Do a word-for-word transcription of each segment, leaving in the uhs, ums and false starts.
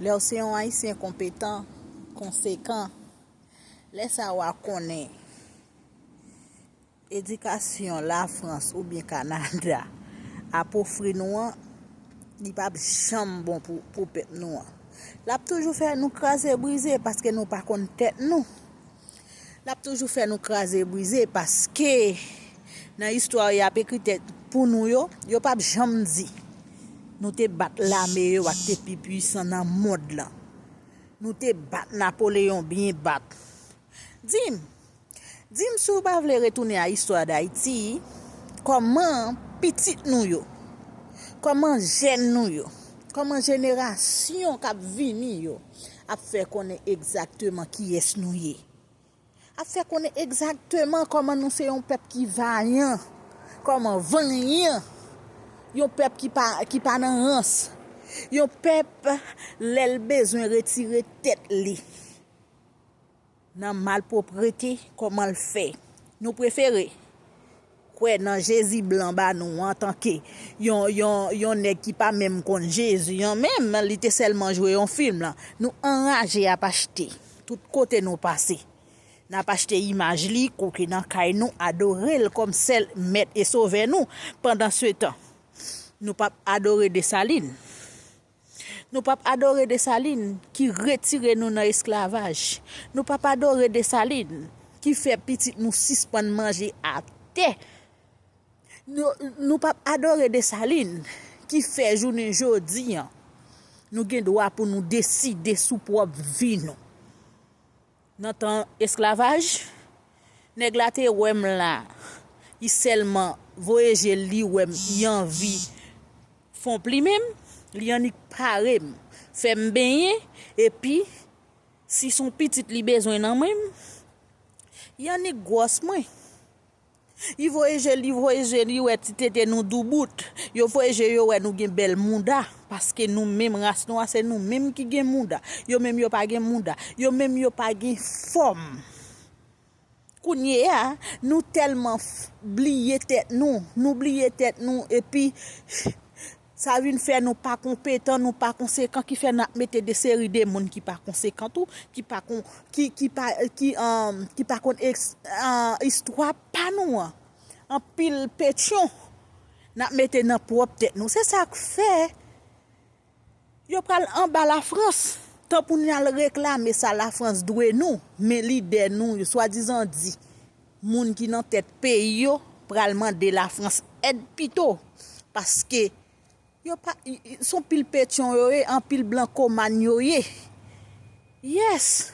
Lè w se yon Ayisyen konpetan, konsekan, lè sa a w a konnen edikasyon Lafrans oubyen Kanada ap ofri nou an, li p ap janm bon pou, pou pèp nou an. L ap toujou fè nou kraze brize paske nou pa konn tèt nou. L ap toujou fè nou kraze brize paske nan istwa y ap ekri tèt pou nou yo, yo p ap janm di nou te bat lame yo ak te pi pwisan nan mond lan. Nou te bat Napoleyon byen bat. Di m, di m si w pa vle retounen a istwa Dayiti, kòman pitit nou yo, kòman jèn nou yo, kòman jenerasyon k ap vini yo ap fè konnen egzakteman kiyès nou ye? Ap fè konnen egzakteman kòman nou se yon pèp ki vayan, kòman vanyan, yon pèp ki pa, ki pa nan rans, yon pèp lè l bezwen retire tèt li nan malpwoprete, kòman l fè. Nou prefere kwè nan Jezi blan ba nou antanke yon, yon, yon nèg ki pa menm konn Jezi an menm, li te sèlman jwe yon fim lan. Nou anraje ap achte tout kote nou pase. N ap achte imaj li, kouri nan kay nou, adore l kòm sèl mèt e sovè nou. Pandansetan, nou p ap adore Desalin. Nou p ap adore Desalin ki retire nou nan esklavaj. Nou p ap adore Desalin ki fè pitit nou sispann manje atè. Nou, nou p ap adore Desalin ki fè jounen jodi an, nou gen dwa pou nou deside sou pwòp vi nou. Nan tan esklavaj, nèg la te wè m la, li sèlman voye je l, li wè m, li anvi fon plimen m, li annik pare m, fè m benyen, epi si s on pitit li bezwen nan men m, li annik gwòs mwen. Li voye je l, li voye je l, li wè ti tete nou doubout. Yo voye je yo wè nou gen bèl mouda, paske nou menm ras nwa se nou menm ki gen mouda. Yo menm yo pa gen mouda. Yo menm yo pa gen fòm. Kounye a, nou tèlman f-, bliye tèt nou. Nou bliye tèt nou, epi sa vin fè nou pa konpetan, nou pa konsekan, ki fè n ap mete de seri de moun ki pa konsekan tou, ki pa kon, ki, ki pa, ki, um, ki pa konn eks-, uh, istwa pa nou an. Anpil petyon, n ap mete nan pwòp tèt nou. Se sa k fè yo pral anba Lafrans, tan pou n al reklame sa Lafrans dwe nou, men lidè nou yo swadizan di moun ki nan tèt peyi yo pral mande Lafrans èd pito, paske yo pa, y-, y-, s on pil petyon yo ye, anpil blankoman yo ye. Yes!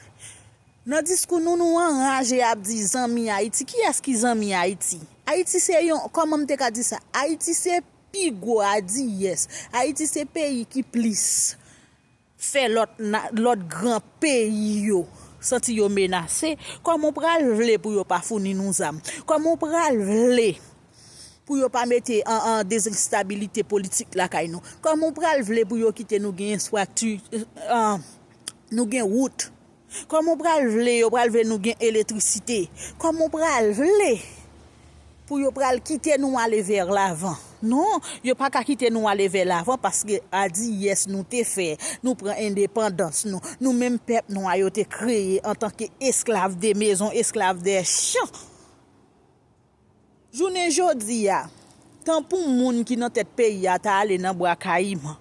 Nan diskou nou, nou anraje ap di zanmi Ayiti. Kiyès ki zanmi Ayiti? Ayiti se yon, kòman m te ka di sa? Ayiti se pi gwo, a di yes. Ayiti se peyi ki plis fè lòt na-, lòt gran peyi yo santi yo menase. Kòman w pral vle pou yo pa founi nou zam? Kòman w pral vle pou yo pa mete an, an dezestabilite politik lakay nou? Kòman w pral vle pou yo kite nou gen enfrakti-, an, nou gen wout? Kòman w pral vle, yo pral vle nou gen elektrisite? Kòman w pral vle pou yo pral kite nou ale vè lavan? Non, yo pa ka kite nou ale vè lavan paske a di yes nou te fè, nou pran endepandans nou, nou menm pèp nwa yo te kreye antanke esklav de mezon, esklav de chan. Jounen jodi a, tan pou moun ki nan tèt peyi a ta ale nan Bwa Kayiman,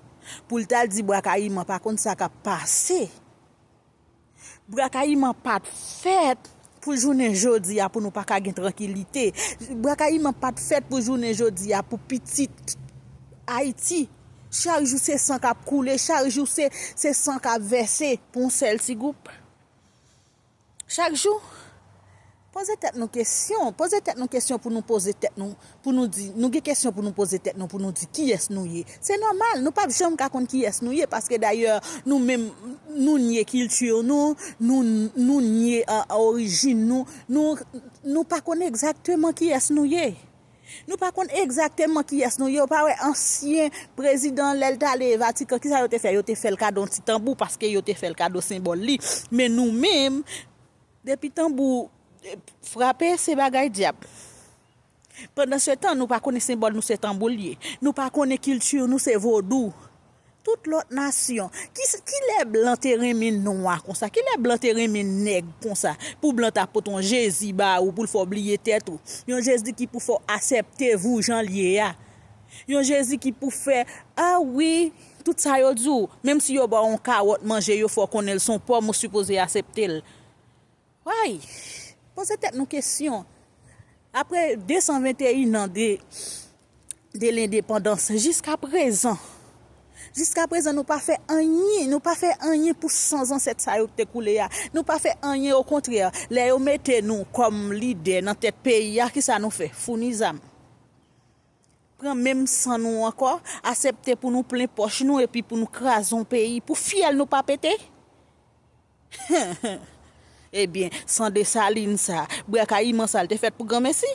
pou l ta di Bwa Kayiman pa konn sa k ap pase. Bwa Kayiman pa t fèt pou jounen jodi a pou nou pa ka gen trankilite. Bwa Kayiman pa t fèt pou jounen jodi a pou pitit Ayiti. Chak jou se san k ap koule, chak jou se, se san k ap vèse pou yon sèl ti gwoup. Chak jou, poze tèt nou kesyon, poze tèt nou kesyon pou nou poze tèt nou, pou nou di, nou gen kesyon pou nou poze tèt nou, pou nou di kiyès nou ye. Se nòmal, nou p ap janm ka konn kiyès nou ye, paske dayè, nou menm, nou nye kilti nou, nou, nou nye, a, a orijin nou, nou, nou pa konn egzakteman kiyès nou ye. Nou pa konn egzakteman kiyès nou ye. Ou pa wè ansyen prezidan, lè l t ale Vatikan, kisa yo te fè? Yo te fè l kado yon ti tanbou, paske yo te fè l kado senbòl li. Men nou menm, depi tanbou, eh, frape, se bagay dyab. Pandansetan, nou pa konnen senbòl nou se tanbou l ye. Nou pa konnen kilti nou se vodou. Tout lòt nasyon. Ki, ki lè blan te renmen nwa konsa? Ki lè blan te renmen nèg konsa? Pou blan ta pote yon Jezi ba ou pou l fè w bliye tèt ou. Yon Jezi ki pou fè w aksepte vou jan l ye a. Yon Jezi ki pou fè, a wi, tout sa yo di w, menm si yo ba w yon kawòt manje, yo fè w konnen l se yon pòm, ou sipoze aksepte l. Way! Poze tèt nou kesyon. Apre de san venteyen an de, de lendepandans, jiska prezan, jiska prezan, nou pa fè anyen, nou pa fè anyen pou san zansèt sa yo ki te koule a. Nou pa fè anyen, okontrè, lè yo mete nou kòm lidè nan tèt peyi a, kisa nou fè? Founi zam. Pran menm san nou ankò, aksepte pou nou plen pòch nou epi pou nou kraze yon peyi, pou fyèl nou pa pete? Ebyen, san Desalin sa, bwè kayiman sa, l te fèt pou granmesi?